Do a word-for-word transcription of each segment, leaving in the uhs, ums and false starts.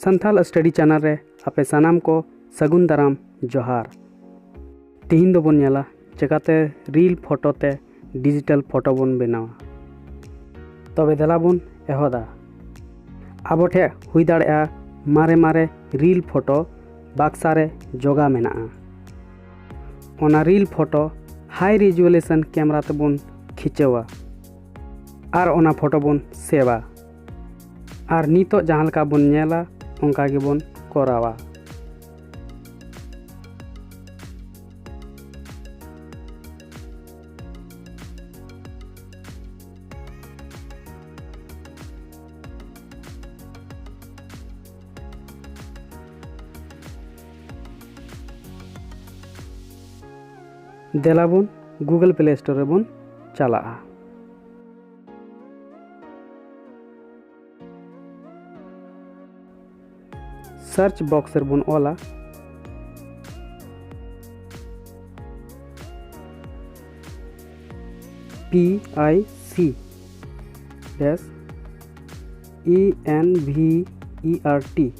Santhal study channel ᱨᱮ ᱟᱯᱮ ᱥᱟᱱᱟᱢ ᱠᱚ ᱥᱟᱹᱜᱩᱱ ᱫᱟᱨᱟᱢ ᱡᱚᱦᱟᱨ᱾ ᱛᱤᱦᱤᱧ ᱫᱚᱵᱚᱱ ᱧᱮᱞᱟ ᱪᱮᱠᱟᱛᱮ ᱨᱤᱞ ᱯᱷᱳᱴᱳ ᱛᱮ ᱰᱤᱡᱤᱴᱟᱞ ᱯᱷᱳᱴᱳ ᱵᱚᱱ ᱵᱮᱱᱟᱣᱟ᱾ ᱛᱚᱵᱮ ᱫᱮᱞᱟ ᱵᱚᱱ ᱮᱦᱚᱵᱟ᱾ ᱟᱵᱚ ᱴᱷᱮᱱ ᱦᱩᱭ ᱫᱟᱲᱮᱭᱟᱜᱼᱟ ᱢᱟᱨᱮ ᱢᱟᱨᱮ ᱨᱤᱞ ᱯᱷᱳᱴᱳ ᱵᱟᱠᱥᱟ ᱨᱮ ᱡᱚᱜᱟ ᱢᱮᱱᱟᱜᱼᱟ᱾ ᱚᱱᱟ ᱨᱤᱞ ᱯᱷᱳᱴᱳ ᱦᱟᱭ ᱨᱮᱡᱩᱞᱮᱥᱚᱱ ᱠᱮᱢᱮᱨᱟ ᱛᱮᱵᱚᱱ ᱠᱷᱤᱪᱟᱹᱣᱟ ᱟᱨ ᱚᱱᱟ ᱯᱷᱳᱴᱳ ᱵᱚᱱ ᱥᱮᱵᱷᱟ᱾ ᱟᱨ ᱱᱤᱛᱚᱜ ᱡᱟᱦᱟᱸ ᱞᱮᱠᱟ ᱵᱚᱱ ᱧᱮᱞᱟ, ᱚᱱᱠᱟ ᱜᱮᱵᱚᱱ ᱠᱚᱨᱟᱣᱟ᱾ ᱫᱮᱞᱟ ᱵᱚᱱ Google Play Store ᱨᱮᱵᱚᱱ ᱪᱟᱞᱟᱜᱼᱟ᱾ ᱥᱟᱨᱪ ᱵᱚᱠᱥ ᱨᱮᱵᱚᱱ ᱚᱞᱟ P I C dash E N V E R T᱾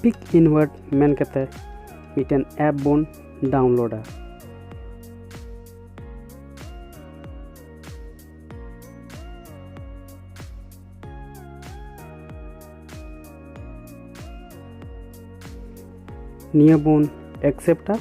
ᱯᱤᱠ ᱤᱱᱣᱟᱨᱴ ᱢᱮᱱ ᱠᱟᱛᱮ ᱢᱤᱫᱴᱮᱱ ᱮᱯ ᱵᱚᱱ ᱰᱟᱣᱩᱱᱞᱳᱰᱟ᱾ ᱱᱤᱭᱟᱹ ᱵᱚᱱ ᱮᱠᱥᱮᱯᱴᱟ᱾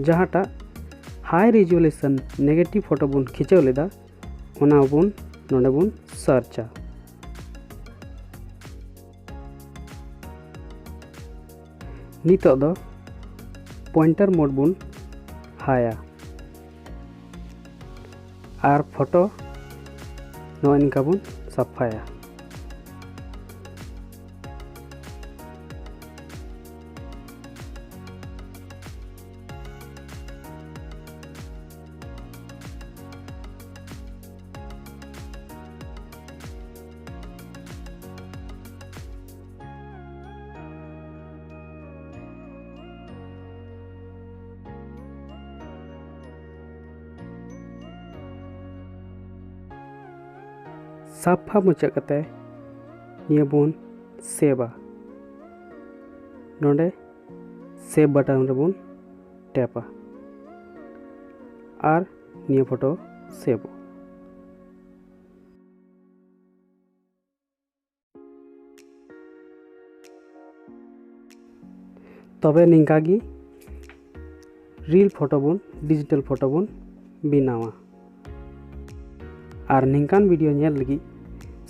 ᱡᱟᱦᱟᱸᱴᱟᱜ ᱦᱟᱭ ᱨᱮᱡᱩᱞᱮᱥᱚᱱ ᱱᱮᱜᱮᱴᱤᱵᱷ ᱯᱷᱳᱴᱳ ᱵᱚᱱ ᱠᱷᱤᱪᱟᱹᱣ ᱞᱮᱫᱟ, ᱚᱱᱟ ᱵᱚᱱ ᱱᱚᱰᱮ ᱵᱚᱱ ᱥᱟᱨᱪᱟ᱾ ᱱᱤᱛᱚᱜ ᱫᱚ pointer mode ᱵᱚᱱ ᱦᱟᱭᱟ ᱟᱨ ᱯᱷᱳᱴᱳ ᱱᱚᱜᱼᱚᱭ ᱱᱚᱝᱠᱟ ᱵᱚᱱ ᱥᱟᱯᱷᱟᱭᱟ᱾ ᱥᱟᱯᱷᱟ ᱢᱩᱪᱟᱹᱫ ᱠᱟᱛᱮ ᱱᱤᱭᱟᱹ ᱵᱚᱱ ᱥᱮᱵᱷᱟ᱾ ᱱᱚᱰᱮ ᱥᱮᱵᱷ ᱵᱟᱴᱚᱱ ᱨᱮᱵᱚᱱ ᱴᱮᱯᱟ ᱟᱨ ᱱᱤᱭᱟᱹ ᱯᱷᱳᱴᱳ ᱥᱮᱵᱷᱚᱜᱼᱟ᱾ ᱛᱚᱵᱮ ᱱᱤᱝᱠᱟ ᱜᱮ ᱨᱤᱞ ᱯᱷᱳᱴᱳ ᱵᱚᱱ, ᱰᱤᱡᱤᱴᱟᱞ ᱯᱷᱳᱴᱳ ᱵᱚᱱ ᱵᱮᱱᱟᱣᱟ᱾ ᱟᱨ ᱱᱤᱝᱠᱟᱱ ᱵᱷᱤᱰᱤᱭᱳ ᱧᱮᱞ ᱞᱟᱹᱜᱤᱫ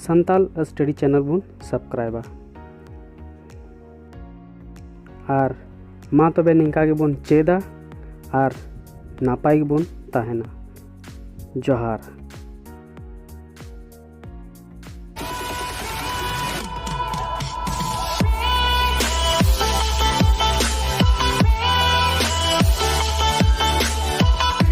ᱥᱟᱱᱛᱟᱞ ᱥᱴᱟᱰᱤ ᱪᱮᱱᱮᱞ ᱵᱚᱱ ᱥᱟᱵᱥᱠᱨᱟᱭᱤᱵᱟ᱾ ᱟᱨ ᱢᱟ ᱛᱚᱵᱮ ᱱᱤᱝᱠᱟ ᱜᱮᱵᱚᱱ ᱪᱮᱫᱟ ᱟᱨ ᱱᱟᱯᱟᱭ ᱜᱮᱵᱚᱱ ᱛᱟᱦᱮᱱᱟ᱾ ᱡᱚᱦᱟᱨ᱾